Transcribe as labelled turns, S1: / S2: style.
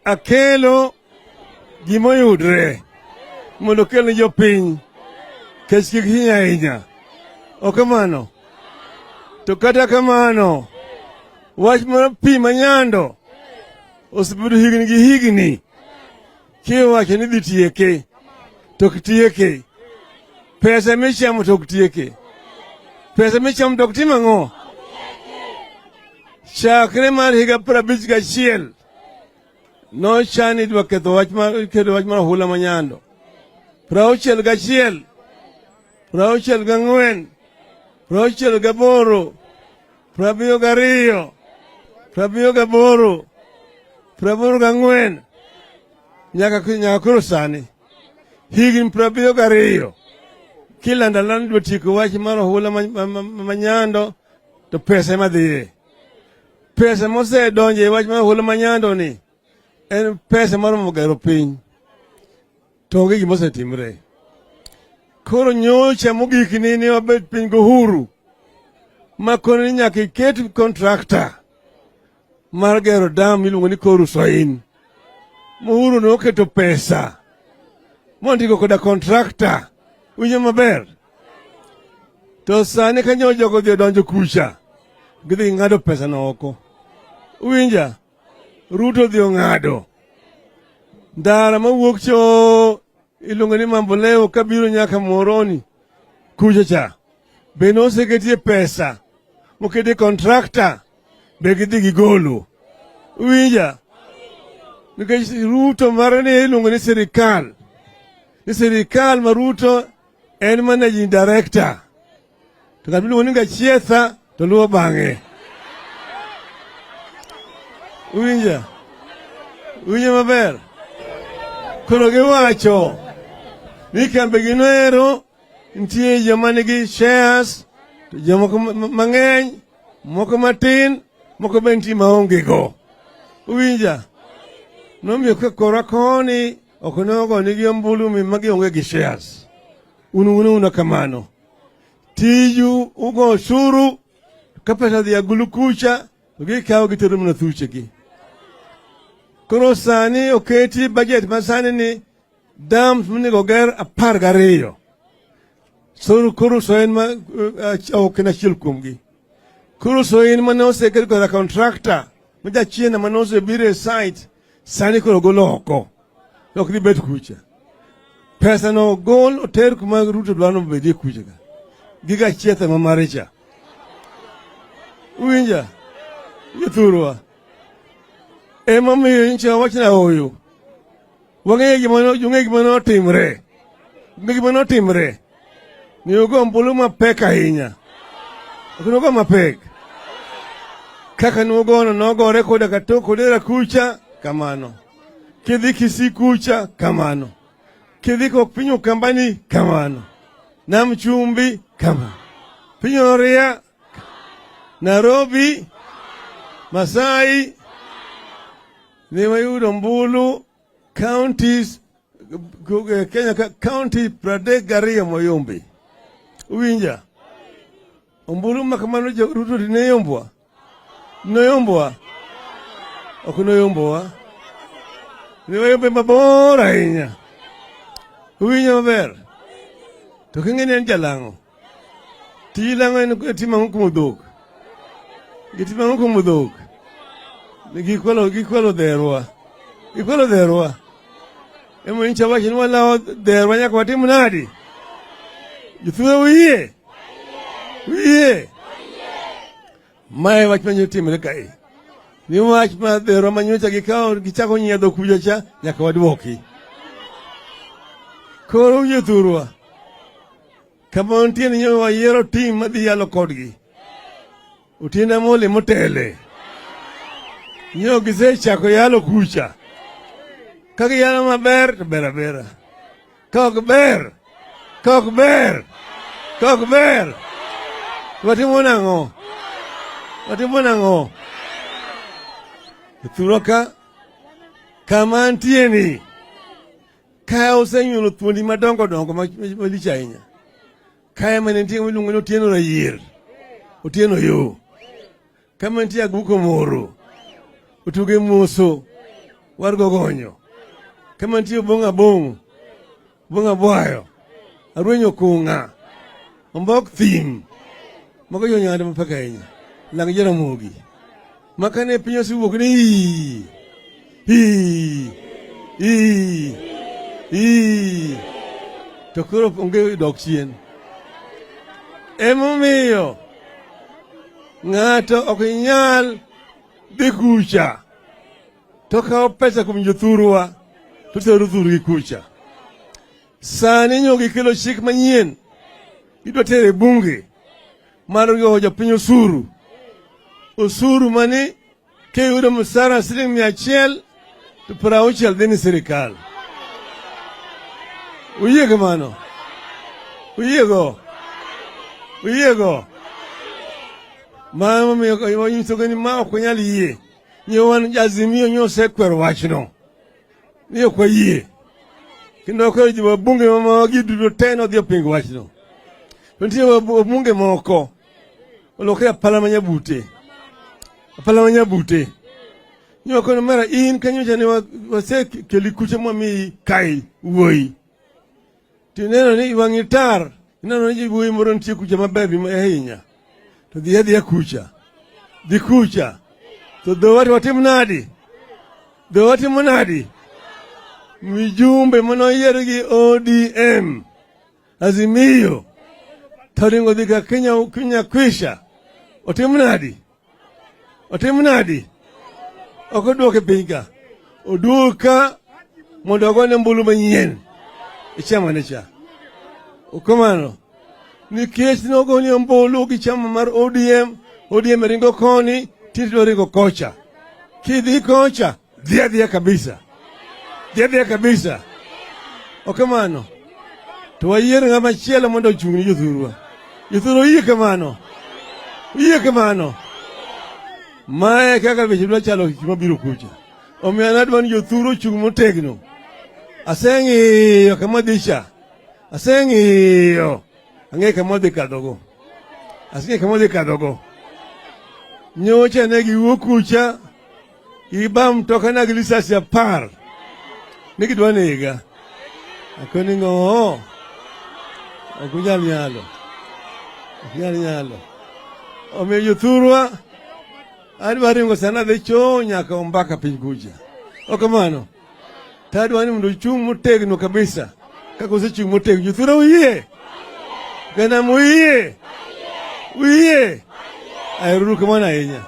S1: Akelo gimoyudre mondo okel ne jopiny kech kik hiny ahinya. Ok kamano? To kata kamano, wach mar pi manyando osebedo higni gi higni kiwacho ni dhi tieke to ok tieke. Pesa michamo to ok tieke. Pesa michamo to ok tim ang'o? Chakre mar higa 51 nochan ni idwa ketho wach mar keto wach mar ohula ma Nyando. 61, 64, 68, 72, 78, 84 nyaka koro sani higni 72 kilando alanda ni idwa tieko wach mar ohula ma Nyando to pesa ema dhiye. Pesa mosedonjo e wach mar ohula ma Nyando ni en pesa moromo gero piny to onge gima osetimre. Koro nyocha mogik ni ne wabet piny gohuru ma koni ni nyaka iket contractor mar gero dam miluongo ni Koru Soin. Uhuru noketo pesa mondiko koda contractor. Winjo maber? To sani ka nyo jogo odhi odonjo kucha, gidhi ng'ado pesa no oko. Uwinja? Ruto odhi ong'ado. Ndara mawuok cho iluongo ni Mamboleo kabiro nyaka Muhoroni kucha cha. Be noseketie pesa moketie contractor be gidhi gigolo. Uwinja? Nikech Ruto mare ni iluongo ni sirikal. Ni sirikal ma Ruto en managing director. To ng'at miluongo ni Gachietha to luwo bang'e. Uwinja? Uwinja maber? Koro giwacho ni kambe ginoero nitie joma nigi shares to jomoko mang'eny, moko matin, moko be nitie maonge go. Uwinja? Nomiyo ka kora koni ok ne ogonigi ombulu mi ma gionge gi shares. Un un una kamano. Tiju ugo osuru ka pesa dhi agulu kucha to gikawo gitero mana thuchegi. Koro sani oketi budget ma sani ni dams monego oger 12. So koro Soin ma ok en achiel kuomgi. Koro Soin mane oseket koda contractor ma jachiena mane osebiro e site sani koro golo oko. Ok dhi bet kucha. Pesa no gol oter kuma Ruto dwaro ni obedie kucha ka. Gi Gachietha ma mare cha. Uwinja? Jothurwa. Emomiyo nyicha wachna ooyo. Wang'eyo gima ung'eyo gima notimre. Ung'eyo gima notimre. Ni ugo ombulu mapek ahinya. Ok nugo mapek. Kaka nugono nogore koda katok kodera kucha kamano. Kidhi Kisii kucha kamano. Kidhi kok piny Ukambani kamano. Nam Chumbi kamano. Piny Oria, Nairobi, Masai ne wayudo ombulu counties Kenya ka county 32 moyombi. Uwinja? Ombulu ma kamano Ruto ne yombwa. Noyombwa. Ok noyombowa. Ne wayombe mabor ahinya. Uwinjo maber? To king'e ni en jalang'o. Tij lang'o en timo ang'o kuom dhok? Gitimo ang'o kuom dhok? Gikwalo dherwa. Gikwalo dherwa. Emomiyo nyicha wacho ni walawo dherwa nyaka watim nadi? Jothurwa uyie? Uyie? Mae wach manyo timre kae. Ni wach ma dherwa manyocha gikawo gichako nyiedho kucha cha nyaka waduoki. Koro jothurwa kama nitie ni nyocha wayiero tim madhi yalo kodgi. Otiende Amolo motele. Nyo gisechako yalo kucha. Ka giyalo maber to ber abera. Ka ok ber, ka ok ber, ka ok ber, watimo nang'o? Watimo nang'o? Thurwa ka kama antie ni ka osenyuolo thuondi madongo dongo malich ahinya. Kae mane nitie miluongo ni Otieno Rayier, Otieno Yo. Kama nitie Aguko Moro, Otuge Moso, War Gogonyo. Kama nitie Obong'o Abong'o, Obong'o Abwayo, Arwenyo Kunga, Ombok Thim, mago jo Nyanda mapek ahinya, Lang Jaramogi. Ma kane piny osewuok ni ii, ii, ii, ii, to koro onge dok chien. Emomiyo ng'ato ok nyal dhi kucha to kawo pesa kuom jothurwa to tero thurgi kucha. Sani nyo gikelo chik manyien idwa tero e bunge mar goyo jopiny osuru. Osuru mani kiyudo msara siling 100 to 60 dhi ni sirikal. Uyie kamano? Uyiego? Uyiego? Mano momiyo wanyisogo ni ma ok wanyal yie. Nyo wan Azimio nyo osekwero wachno. Ni ok wayie. Kendo wakwero ji wabunge mamagi duto te nodhi opingo wachno. To nitie wabunge moko olokre apala ma nyabute. Apala ma nyabute. Nyo wakono mara in kanyocha ne wasekeli kucha mwamiyi kai wuoyi. Tineno ni wang'i tar, ineno ni wuoyi moro nitie kucha maber ahinya. To dhi adhiya kucha. Dhi kucha. To dhowa to watim nadi? Dhowa timo nadi? Mijumbe manoyier gi ODM Azimio to ringo dhi ka Kenya, Kenya kwisha. Otim nadi? Otim nadi? Ok oduoke piny ka. Oduog ka mondo ogone ombulu manyien e chama ne cha. Okamano. Nikech nogoni ombulu gi chama mar ODM, ODM ringo koni, tinde dwa ringo kocha. Kidhi kocha, dhi adhiya kabisa. Dhi adhiya kabisa. Okamano. To wayier ng'ama chielo mondo ochung' ni jothurwa. Jothurwa oyie kamano. Oyie kamano. Mae kaka weche dwa chalo gik mabiro kucha. Omiyo an adwa ni jothuru ochung' motegno. Aseng'iyo kama dhi cha. Aseng'iyo. Ang'eyo kama odhi kadhogo. Aseng'eyo kama odhi kadhogo. Nyocha ne giwuok kucha giba mtoka na gi lisasi 10 ni gidwa nega. Akoni ng'o? Ok unyal nyalo. Ok unyal nyalo. Omiyo jothurwa adwa ringo sana adhi choo nyaka Ombaka piny kucha. Ok kamano? To adwa ni mondo uchung' motegno kabisa kaka usechung' motegno. Jothurwa uyie? Ganam uyie? Uyie? Aheruru kamano ahinya.